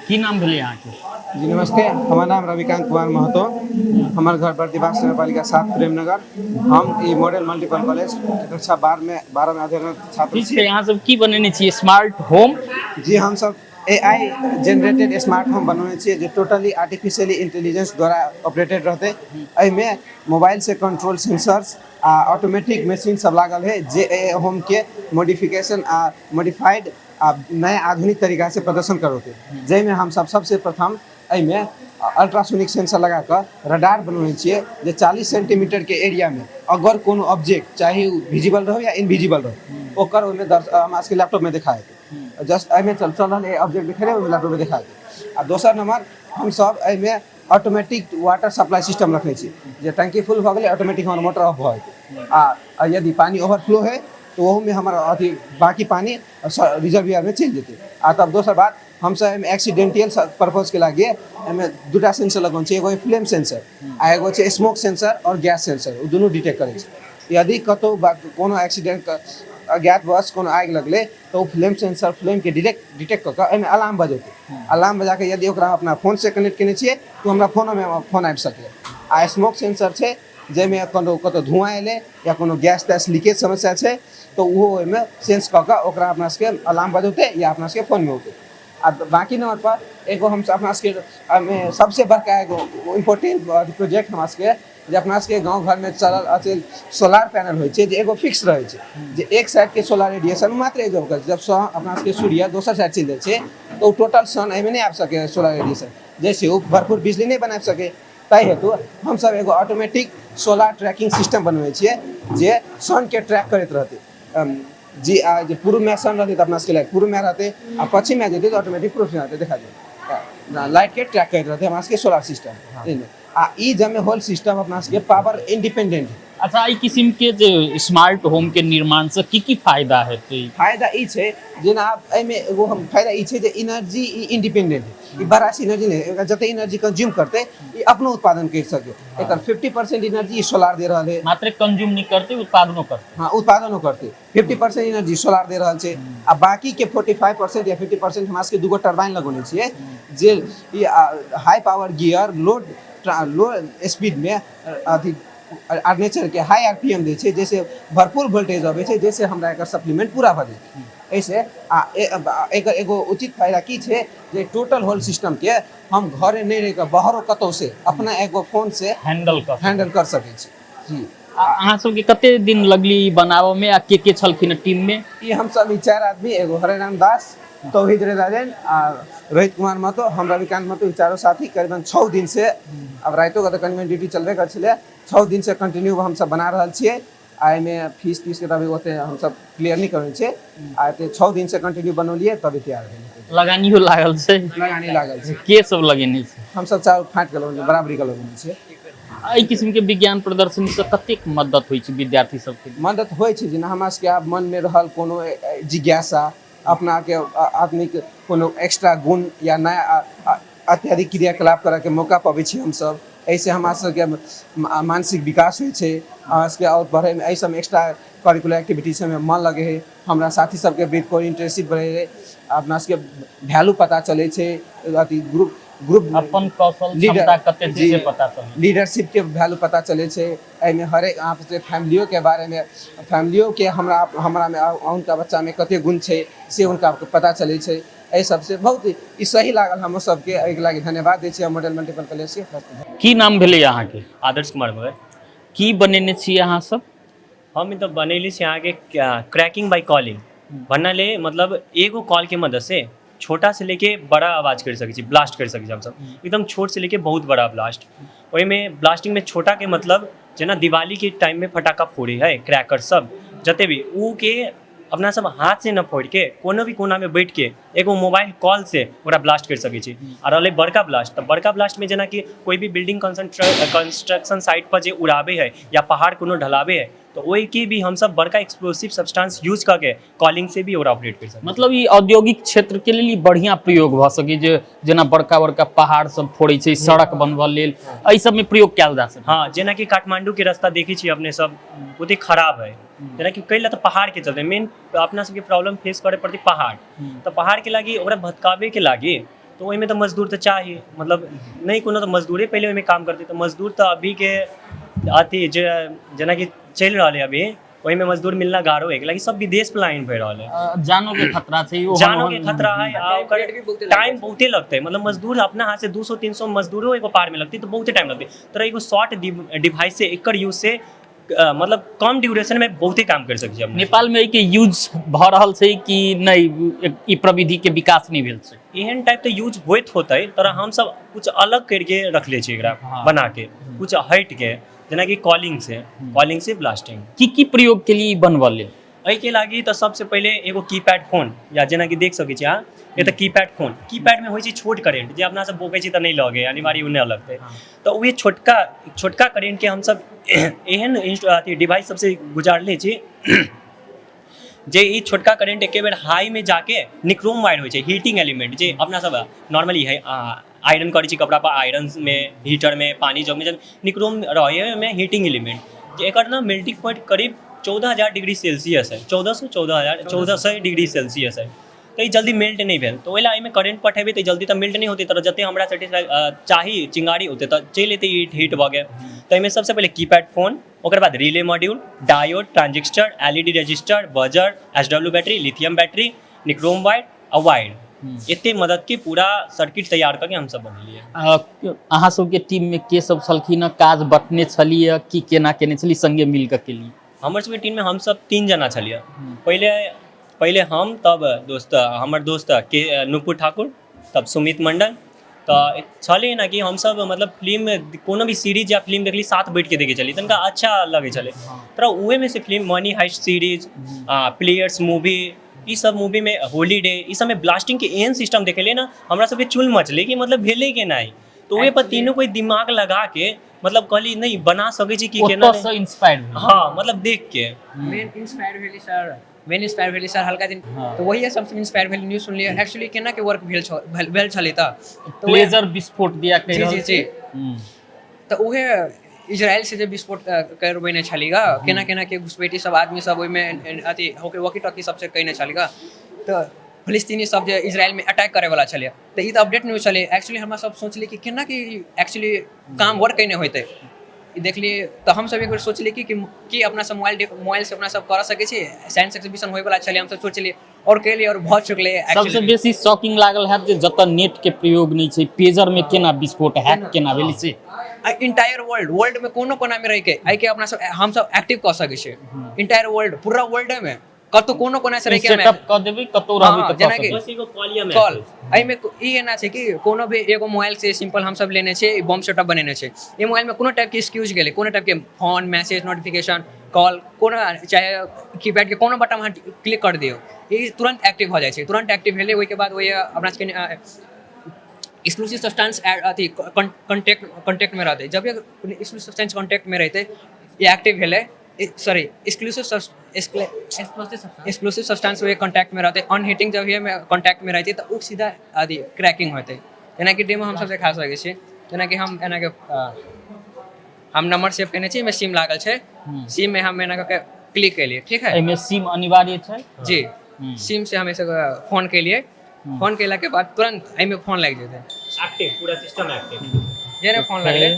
की नाम भेलै अहाँके? जी नमस्ते, हमर नाम रविकांत कुमार महतो, हमर घर बर्दिवास नगरपालिका 7 प्रेमनगर। हम ई मॉडल मल्टीपल कॉलेज कक्षा 12 में अध्ययनरत छात्र। ठीक छै। अहाँ सब की बनेने छियै स्मार्ट होम? जी, हमसब एआई जेनरेटेड स्मार्ट होम बनौने छियै, जे टोटली आर्टिफिशियली इंटेलिजेंस द्वारा ऑपरेटेड रहतै। एहिमे मोबाइल से कंट्रोल सेंसर्स आ ऑटोमेटिक मशीन सब लागल है, जे ए होमके मॉडिफिकेशन आ मॉडिफाइड आ नया आधुनिक तरीका से प्रदर्शन करौतै, जाहिमे हमसब सबसे प्रथम एहिमे अल्ट्रासोनिक सेंसर लगा कऽ रडार बनौने छियै, जे 40 सेंटीमीटरके एरियामे अगर कोनो ऑब्जेक्ट, चाहे ओ विजिबल रहै या इनविजिबल रहै, ओकर ओहिमे हमरा सबके लैपटॉपमे देखा देतै। जस्ट एहिमे चल चल रहल ऑब्जेक्ट देखे ओहिमे लैपटॉपमे देखा देतै। आ दोसर नंबर, हमसब एहिमे ऑटोमेटिक वाटर सप्लाई सिस्टम रखने छी, जे टंकी फुल भऽ गेलै, ऑटोमेटिक हमर मोटर ऑफ भऽ जेतै। आ यदि पानि ओवरफ्लो है तऽ ओहूमे हमर अथी बाँकी पानि रिजर्वियरमे चलि जेतै। आ तब दोसर बात, हमसब एहिमे एक्सीडेंटियल पर्पजके लागी एहिमे दूटा सेंसर लगौने छी। एगो फ्लेम सेंसर आ एगो छै स्मोक सेंसर आओर गैस सेंसर। ओ दुनू डिटेक्ट करै छै। यदि कतहु कोनो एक्सीडेंट, अज्ञातवश कोनो आगि लगलै, तऽ ओ फ्लेम सेंसर फ्लेमके डिटेक्ट कऽ कऽ एहिमे अलार्म बजेतै। अलार्म बजा कऽ यदि ओकरा अपना फोनसँ कनेक्ट केने छियै, तऽ हमरा फोनोमे फोन आबि सकैए। आ स्मोक सेंसर छै, जाहिमे कोनो कतहु धुआँ एलै या कोनो गैस तैस लीकेज समस्या छै, तऽ ओहो ओहिमे सेंस कऽ कऽ ओकरा अपना सबके अलार्म बजौतै या अपना सबके फोनमे औतै। आ बाँकी नम्बर पर एगो हम अपना सबके एहिमे सबसे बड़का एगो इम्पोर्टेंट प्रोजेक्ट हमरा सबके, जे अपना सबके गाँव घरमे चलल अथी सोलार पैनल होइ छै, जे एगो फिक्स रहै छै, जे एक साइडके सोलार रेडिएशन मात्र एब्जॉर्ब करै छै। जब अपना सबके सूर्य दोसर साइड चलि जाइ छै, तऽ ओ टोटल सन एहिमे नहि आबि सकै सोलार रेडिएशन, जैसे ओ भरपूर बिजली नहि बनाबि सकै। ताहि हेतु हमसब एगो ऑटोमेटिक सोलार ट्रैकिंग सिस्टम बनबै छियै, जे सनके ट्रैक करैत रहतै। जी, आ जे पूर्वमे सन रहतै तऽ अपना सबके लाइट पूर्वमे रहतै, आ पश्चिममे जेतै तऽ ऑटोमेटिक पूर्वमे रहतै। देखा जाए, लाइटके ट्रैक करैत रहतै हमरा सबके सोलार सिस्टम। आ ई जमे होल सिस्टम अपना सबके पावर इंडिपेंडेंट। अच्छा, एहि किस्म के जे स्मार्ट होम के निर्माण से की की फायदा हेतै? फायदा ई छै, जेना आब एहिमे एगो हम फायदा ई छै जे एनर्जी ई इंडिपेंडेंट, ई बड़ा से एनर्जी नहि, एकर जते एनर्जी कंज्यूम करतै, ई अपनो उत्पादन करि सके। एकर 50% एनर्जी ई सोलार दे रहल है। मात्र कंज्यूम नहि करतै, उत्पादनो करतै। हाँ, उत्पादनो करतै। 50% एनर्जी सोलार दे रहल छै, आ बाकी के 45% या 50% हमरा सबके दूगो टरबाइन लगौने छियै, जे ई high power gear load low speed मे अथी आर्मेचर के हाई आरपीएम दै छै, जैसे भरपूर वोल्टेज अबै छै, जैसे हमरा एकर सप्लीमेंट पूरा भऽ जेतै एहिसे। आ एकर एगो उचित फायदा की छै, जे टोटल होल सिस्टम के हम घरे नहि रहि कऽ बाहरो कतहु से अपना एगो फोन से हैंडल कर हैंडल कर सकै छी जी। आ अहाँ सबके कते दिन लगली ई बनाबऽ मे, आ के के छलखिन टीम मे? ई हमसब ई चारि आदमी, एगो हरेराम दास, तौहीद रेजा आ रोहित कुमार महतो, हम रविकांत महतो, ई चारो साथी करीबन 6 दिन से, आब रातिओ के तऽ कनि मनि ड्यूटी चलबे करै छलै, 6 दिन से कंटिन्यू हमसब बना रहल छियै। आ एहिमे फीस तीसके तऽ अभी ओते हमसब क्लियर नहि करै छियै। आ एते 6 दिन से कंटिन्यू बनौलियै, तभी तैयार भेलै। लगानियो लागल छै? लगानी लागल छै। के सब लगेने छै? हमसब चारू फाँटि के लगौने, बराबरी के लगौने छियै। एहि किस्म के विज्ञान प्रदर्शनी से कतेक मदद होइ छै विद्यार्थी सबके? मदद होइ छै। जेना हमरा सबके आब मनमे रहल कोनो जिज्ञासा, अपनाके आदमीके कोनो एक्स्ट्रा गुण या नया अत्यधिक क्रियाकलाप करैके मौका पबै छी हमसब। एहिसँ हमरा सबके मानसिक विकास होइ छै। हमरा सबके आओर बढ़ैमे एहि सबमे, एक्स्ट्रा करिकुलर एक्टिविटी सबमे मन लगै हइ। हमरा साथी सबके बीच कोइ इंटरेस्ट बढ़ै हइ। अपना सबके वैल्यू पता चलै छै, अथी ग्रुप ग्रुप अपन कौशल लीडर क्षमता कते छै जी से पता चलै। लीडरशिपके वैल्यू पता चलै छै एहिमे। हरेक अहाँके फैमिलियोके बारेमे, फैमिलियोके हमरा हमरामे हुनका बच्चामे कते गुण छै, से हुनका पता चलै छै। एहि सबसे बहुत ई सही लागल हमर सबके। एहिके लागि धन्यवाद दै छी हम मॉडल मल्टीपल कॉलेजके। की नाम भेलै अहाँके? आदर्श कुमार मगर। की बनेने छियै अहाँ सब? हम तऽ बनैले छी अहाँके क्रैकिंग बाय कॉलिंग भन्नाले, मतलब एगो कॉलके मदद से छोटा से लेके बड़ा आवाज करि सकै छी, ब्लास्ट करि सकै छी हमसब, एकदम छोट से लेके बहुत बड़ा ब्लास्ट। ओहिमे ब्लास्टिंगमे छोटाके मतलब जेना दिवालीके टाइममे फटाका फोड़े है, क्रैकर सब जते भी, ऊ के अपना सब हाथ से न फोड़िके, कोनो भी कोनामे बैठके एगो मोबाइल कॉल से ओकरा ब्लास्ट करि सकै छी। आ रहलै बड़का ब्लास्ट, तऽ बड़का ब्लास्टमे जेनाकि कोइ भी बिल्डिंग कंस्ट्रक्शन साइट पर जे उड़ाबै है या पहाड़ कोनो ढलाबै है, तऽ ओहिके भी हमसब बड़का एक्सप्लोसिव सब्सटेंस यूज कऽ के कॉलिंग से भी ओकरा ऑपरेट करि सकै छी। मतलब ई औद्योगिक क्षेत्र के लेल ई बढ़िया प्रयोग भऽ सकै, जे जेना बड़का बड़का पहाड़ सब फोड़ै छै सड़क बनबऽ लेल, एहि सबमे प्रयोग कयल जा सकै। हँ, जेनाकि काठमाण्डूके रास्ता देखै छी अपने सब, ओते खराब है, जेनाकि कै लए, तऽ पहाड़के चलते। मेन अपना सबके प्रॉब्लम फेस करे पड़तै पहाड़, तऽ पहाड़के लागि ओकरा भटकाबैके लागि तऽ ओहिमे तऽ मजदूर तऽ चाही। मतलब नहि कोनो तऽ मजदूरे पहिले ओहिमे काम करतै। तऽ मजदूर तऽ अभीके अथी जे जेनाकि चलि रहल है अभी, ओहिमे मजदूर मिलना गारो है, लाकि सब विदेश पलायन भए रहल है। जानो के खतरा छै। जानो के खतरा है आ टाइम ओकर पीरियड भी बहुते लागि टाइम बहुते लगतै। मतलब मजदूर अपना हाथ से 200-300 मजदूरो एगो पार में लगतै तऽ बहुते टाइम लगतै। तर एगो शॉर्ट डिवाइस से, एकर यूज से मतलब कम ड्यूरेशन में बहुते काम कर सकै छी अपने। नेपाल में एहिके यूज भऽ रहल छै कि नहि? ई प्रविधि के विकास नहि भेल छै? एहन टाइप तऽ यूज होइत होतै, तर हमसब कुछ अलग करके रखले छी एकरा बना के, कुछ हटि के, जेनाकि कॉलिंग से ब्लास्टिंग। की की प्रयोग के लिए ई बनवल लेल? एहिके लागि तऽ सबसँ पहिले एगो कीपैड फोन, या जेनाकि देख सकै छी अहाँ, ए तऽ कीपैड फोन। कीपैडमे होइ छै छोट करेंट, जे अपना सब बोकै छी तऽ नहि लगे, अनिवार्य ओ नहि लगतै। तऽ उहे छोटका छोटका करेंटके हमसब एहन अथी डिवाइस सबसँ गुजारले छी जे ई छोटका करेंट एके बेर हाईमे जाके निक्रोम वायर होइ छै, हीटिंग एलिमेंट, जे अपना सब नॉर्मली है आयरन करै छी कपड़ा पर, आयरनमे, हीटरमे, पानी जगमे जब निक्रोम रहै ओहिमे हीटिंग एलिमेंट, जे एकर ने मेल्टिंग पॉइंट करीब 14,000 डिग्री सेल्सियस है, 1400, 14,000, 1400 डिग्री सेल्सियस है। तऽ ई जल्दी मेल्ट नहि भेल। तऽ ओहि लए एहिमे करेंट पठेबै तऽ जल्दी तऽ मेल्ट नहि होतै, तर जते हमरा सेटिस्फाई चाही चिंगारी, ओते तऽ चलि एतै ई हीट भऽ गेल। तऽ एहिमे सबसँ पहिले कीपैड फोन, ओकर बाद relay module, diode, transistor, LED resistor, buzzer, SW battery, lithium battery, nichrome wire a wire, एते मदद के पूरा सर्किट तैयार करके हमसब बनेलियै। अहाँ सबके टीम में के सब छलखिन हँ? काज बटने छलियै कि केना केने छलियै, संगे मिल कऽ केलियै? हमर सबके टीममे हमसब तीन जना छलियै। पहिले पहिले हम, तब दोस्त, हमर दोस्त के नुपुर ठाकुर, तब सुमित मंडल। तऽ छलै ने कि हमसब मतलब फिल्म, कोनो भी सीरीज या फिल्म देखली, साथ बैठके देखै छलियै, तनिका अच्छा लगै छलै। तर उहेमे से film money heist series, players movie, ई सब मूवीमे, होलीडे, ई सबमे ब्लास्टिंगके एहन सिस्टम देखेलै ने, हमरा सबके चुल मचलै कि मतलब भेलै केना ई। तऽ ओहे पर तीनू कोइ दिमाग लगा के मतलब कहली, नहि बना सकै छी कि केना। ओतऽसँ इंस्पायर भेल? हँ, मतलब देख के। मेन इंस्पायर भेली सर, मेन इंस्पायर भेली सर हल्का दिन। तऽ वही सबसँ इंस्पायर भेल। न्यूज सुनलियै एक्चुअली केना के वर्क भेल छल, भेल छलै तऽ प्लेजर विस्फोट दिया कहि रहल जी। छी। तऽ उहे इजराइल से जे विस्फोट करबेने छली ग, केना केना के घुसपैठी सब आदमी सब ओहिमे अथी होके वॉकी टॉकी सबसे कयने छली ग, तऽ फलिस्तीनी सब जे इजराइलमे अटैक करे वाला छलै, तऽ ई तऽ अपडेट न्यूज छलै। एक्चुअली हमरा सब सोचली कि केना कि एक्चुअली काम वर्क कयने होतै। ई देखलियै तऽ हमसब एक बेर सोचलियै कि अपना सब मोबाइल मोबाइल से अपना सब कर सकै छी। साइंस एक्जिबिशन होय वाला छलै, हमसब सोचलियै आओर केलियै आओर भऽ चुकलै। सबसे एक्चुअली बेसी शॉकिंग लागल हैत जे जतऽ नेट के प्रयोग नहि छै, पेजर में केना विस्फोट, हैक केना भेल से। इंटायर वर्ल्ड वर्ल्ड में कोनो कोना में रहिके एहिके अपना सब हमसब एक्टिव कऽ सकै छियै। इंटायर वर्ल्ड, पूरा वर्ल्ड में कतौ कोनो कोना से रहिके सेटअप कऽ देबै, कतौ रहबै हाँ, तऽ कऽ जेनाकि- सकबै। बस एगो कॉल या कॉल। मैसेज। एहिमे ई एना छै कि कोनो भी एगो मोबाइल से सिंपल हमसब लेने छियै, बम सेटअप बनेने छै। ई मोबाइल में कोनो टाइप के एक्सक्यूज गेलै, कोनो टाइप के फोन, मैसेज, नोटिफिकेशन, कॉल, कोनो चाहे कीपैड के कोनो बटन अहाँ क्लिक कर दियौ, ई तुरंत एक्टिव भऽ जाइ छै। तुरंत एक्टिव भेलै, ओहिके बाद ओहि अपना सबके एक्सप्लोसिव सब्सटेंस अथी कॉन्टेक्ट में रहतै। जब एक्सप्लोसिव सब्सटेंस कॉन्टेक्ट में रहतै, ई एक्टिव भेलै, सॉरी, एक्सप्लोसिव सब्सटेंस ओहि कॉन्टैक्ट में रहतै, ऑन हीटिंग जब ये कॉन्टैक्ट में रहतै, तऽ ओ सीधा अथी क्रैकिंग होतै। जेनाकि डेमो हमसब देखा सकै छी। जेनाकि हम एनाके हम नंबर सेव केने छी, एहिमे सिम लागल छै। सिम में हम एना कऽ के क्लिक केलियै, ठीक है? एहिमे सिम अनिवार्य छै? जी। सिम से हम ऐसे फोन केलियै। फोन केला के बाद तुरंत एहिमे फोन लागि जेतै। एक्टिव, पूरा सिस्टम एक्टिव। जेना फोन लगलै,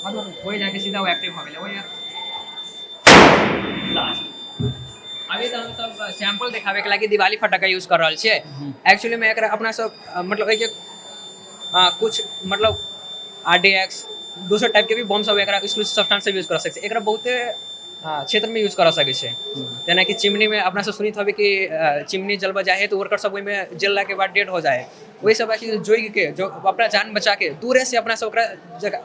मतलब वही जाके सीधा ओ एक्टिव हो गेलै वही। लास्ट। अभी तऽ हम सब सैंपल देखाबे के लागी दिवाली फटाका यूज कर रहल छियै। एक्चुअली में एकरा अपना सब मतलब एहिके कुछ मतलब आरडीएक्स, दोसर टाइप के भी बम सब एकरा एक्सप्लोसिव सब्सटेंस से यूज कर सकै छै। एकरा बहुते क्षेत्र में यूज कर सकै छै। जेनाकि चिमनी में अपना सब सुनैत हबै कि चिमनी जलबऽ जाइ है तऽ वर्कर सब ओहिमे जलला के बाद डेड हो जाइ है। वही सब जोगि के जो अपना जान बचा के दूरे से अपना सब ओकरा जगह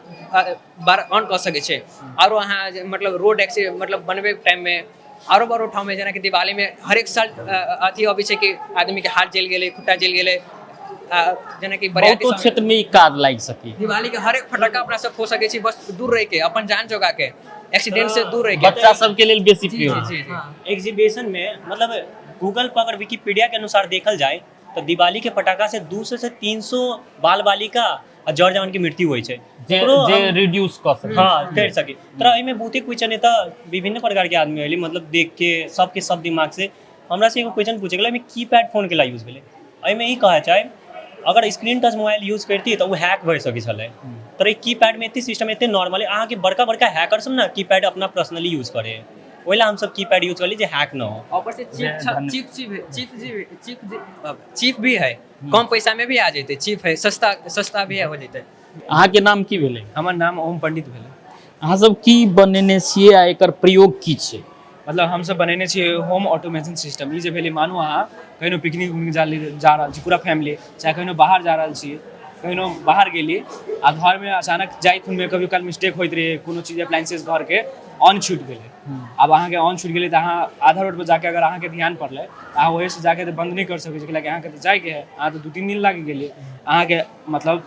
बार ऑन कऽ सकै छै। आरो अहाँ जे मतलब रोड एक्सी मतलब बनबै टाइम में, आरो बड़ो ठाम में, जेनाकि दिवाली में हरेक साल अथी अबै छै कि आदमी के हाथ जलि गेलै, खुट्टा जलि गेलै, जेनाकि बरियाती बहुतो सब। क्षेत्र में ई काज लागि सकै। दिवाली के हरेक फटाका अपना सब हो सकै छी, बस दूर रहि के, अपन जान जोगा के, एक्सीडेंट से दूर रहि के। बच्चा सबके लेल बेसी जी। प्रयोग। जी जी। एग्जीबिशन में मतलब गूगल पर अगर विकिपीडिया के अनुसार देखल जाय तऽ दिवाली के पटाखा से 200 से 300 बाल बालिका आ जर जवान के मृत्यु होइ छै। जे ओकरो जे रिड्यूस कऽ सकै। हँ, करि सके। तर एहिमे बहुते क्वेश्चन है, तऽ विभिन्न प्रकार के आदमी होली, मतलब देख के सबके सब दिमाग से हमरा से एगो क्वेश्चन पूछे गेलै, एहिमे कीपैड फोन के ला यूज भेलै? एहिमे ई कहऽ चाहे अगर स्क्रीन टच मोबाइल यूज करती तऽ ओ हैक भऽ सकै छलै। तर ई कीपैडमे एते सिस्टम, एते नॉर्मल, अहाँके बड़का बड़का हैकर सब ने कीपैड अपना पर्सनली यूज करे। ओहि लए हमसब कीपैड यूज करली जे हैक न हो। ऊपर से chip, chip chip chip chip chip भी है, कम पैसा में भी आ जेतै। चिप है, सस्ता सस्ता भी है, हो जेतै। अहाँके नाम की भेलै? हमर नाम ओम पंडित भेलै। अहाँ सब की बनेने छियै आ एकर प्रयोग की छै? मतलब हमसब बनेने छियै होम ऑटोमेशन सिस्टम। ई जे भेलै, मानू अहाँ कहिनो पिकनिक उकनिक जा जा रहल छी पूरा फैमिली, चाहे कहिनो बाहर जा रहल छी, कहिनो बाहर गेली आ घरमे अचानक जाइ खुनमे कभी काल मिस्टेक होइत रहै, कोनो चीज अप्लाइंसेस घरके ऑन छूटि गेलै। आब अहाँके ऑन छूटि गेलै तऽ अहाँ आधा रोडपर जाके अगर अहाँके ध्यान पड़लै तऽ अहाँ ओहिसँ जाके तऽ बन्द नहि कर सकै छी, कैलाकि अहाँके तऽ जाइके है, अहाँ तऽ 2-3 दिन लागि गेलियै। अहाँके मतलब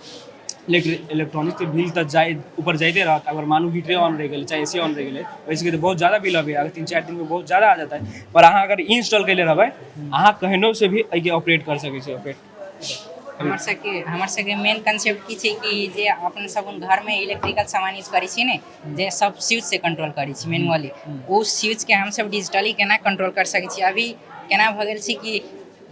इलेक्ट्रॉनिक्सके बिल तऽ जाइ ऊपर जाइते रहत। अगर मानू हीटरे ऑन रहि गेलै, चाहे एसी ऑन रहि गेलै, ओहिसँ तऽ बहुत ज्यादा बिल अबैए। अगर 3-4 दिनमे बहुत ज्यादा आ जेतै। पर अहाँ अगर ई इंस्टॉल कयले रहबै, अहाँ कहिनो से भी एहिके ऑपरेट कर सकै छी, ऑपरेट। हमर सबके मेन कंसेप्ट की छै कि जे अपन सब घरमे इलेक्ट्रिकल सामान यूज करै छी ने, जे सब स्विच से कंट्रोल करै छी मैनुअली, ओ स्विचके हमसब डिजिटली केना कंट्रोल कर सकै छी। अभी केना भऽ गेल छै कि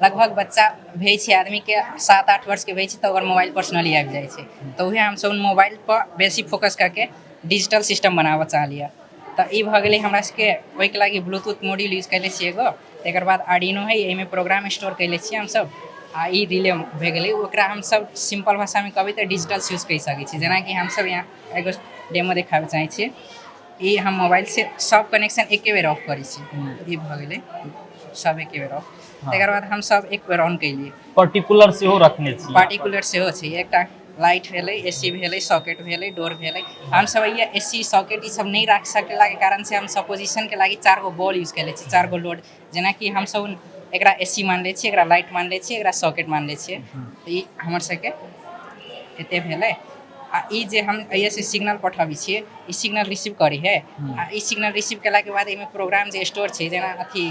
लगभग बच्चा भै छै आदमीके, 7-8 वर्षके भै छै तऽ ओकर मोबाइल पर्सनली आबि जाइ छै। तऽ उएह हमसब मोबाइल पर बेसी फोकस करके डिजिटल सिस्टम बनाबऽ चाहलियै। तऽ ई भऽ गेलै हमरा सबके। ओहिके लागि ब्लूटूथ मॉड्यूल यूज कयले छियै एगो। तकर बाद आर्डिनो है, एहिमे प्रोग्राम स्टोर कयले छियै हमसब। आ ई रिले भए गेलै। ओकरा हमसब सिंपल भाषामे कहबै तऽ डिजिटल स्विच कहि सकै छी। जेनाकि हमसब यहाँ एगो डेमो देखाबऽ चाहै छियै। ई हम मोबाइलसँ सब कनेक्शन एके बेर ऑफ करै छी। ई भऽ गेलै सब एके बेर ऑफ। तकर बाद हमसब एक बेर ऑन केलियै। पर्टिकुलर सेहो रखने छी? पार्टिकुलर सेहो छै। एकटा लाइट भेलै, एसी भेलै, सॉकेट भेलै, डोर भेलै। हमसब ये एसी, सॉकेट ई सब नहि राखि सकलाके कारण से हम सपोजिशनके लागि चारि गो बॉल यूज कयले छी, चारि गो लोड। जेनाकि हमसब एकरा एसी मान लै छियै, एकरा लाइट मान लै छियै, एकरा सॉकेट मान लै छियै। तऽ ई हमर सबके एते भेलै। आ ई जे हम एहिसँ सिग्नल पठाबै छियै, ई सिग्नल रिसीव करै है। आ ई सिग्नल रिसीव केलाके बाद एहिमे प्रोग्राम जे स्टोर छै, जेना अथी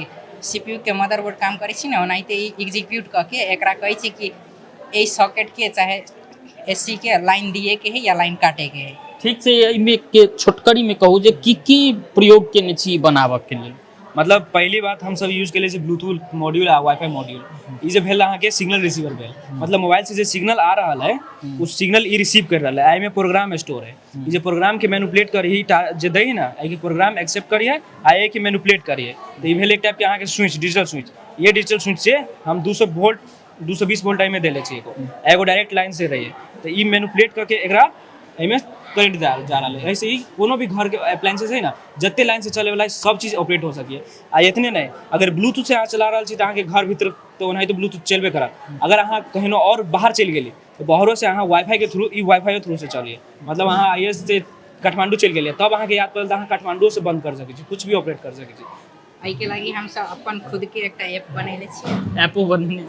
सीपीयूके मदरबोर्ड काम करै छै ने, ओनाहिते ई एग्जीक्यूट कऽ के एकरा कहै छै कि एहि सॉकेटके चाहे एसीके लाइन दिएके है या लाइन काटेके है। ठीक छै। एहिमे के छोटकरीमे कहू जे की की प्रयोग केने छी बनाबऽ के लेल? मतलब पहली बात, हम सब यूज केले छी ब्लूटूथ मॉड्यूल आ वाईफाई मॉड्यूल। ई जे भेल अहाँके सिग्नल रिसीवर भेल, मतलब मोबाइल से जे सिग्नल आ रहल है, ओ सिग्नल ई रिसीव कर रहल है। एहिमे प्रोग्राम स्टोर है। ई जे प्रोग्राम के मैनिपुलेट करी जे दै ने, एहिके प्रोग्राम एक्सेप्ट करिए आ एहिके मैनिपुलेट करिए। तऽ ई भेल एक टाइप के अहाँके स्विच, डिजिटल स्विच। ये डिजिटल स्विच से हम 200 वोल्ट, 220 वोल्ट एहिमे देले छी। एगो एगो डायरेक्ट लाइन से रहिए, तऽ ई मैनिपुलेट करके एकरा एहिमे करेंट जा जा रहल है। ऐसे ही कोनो भी घर के अप्लायंसेस है ना, जते लाइन से चले वाला है, सब चीज ऑपरेट हो सकिए। आ इतने नहीं, अगर ब्लूटूथ से अहाँ चला रहल छी तऽ अहाँके घर भीतर तऽ ओनाहितो ब्लूटूथ चलबे करत। अगर अहाँ कहिनो और बाहर चलि गेली तऽ बाहरो से अहाँ वाईफाई के थ्रू, ई वाईफाई के थ्रू से चलिए। मतलब अहाँ आई से काठमांडू चलि गेलियै, तब अहाँके याद पड़ल तऽ अहाँ काठमांडू से बंद कर सकै छी, कुछ भी ऑपरेट कर सकै छी। एहिके लागि हमसब अपन खुदके एकटा ऐप बनेले छियै। ऐपो बनेने?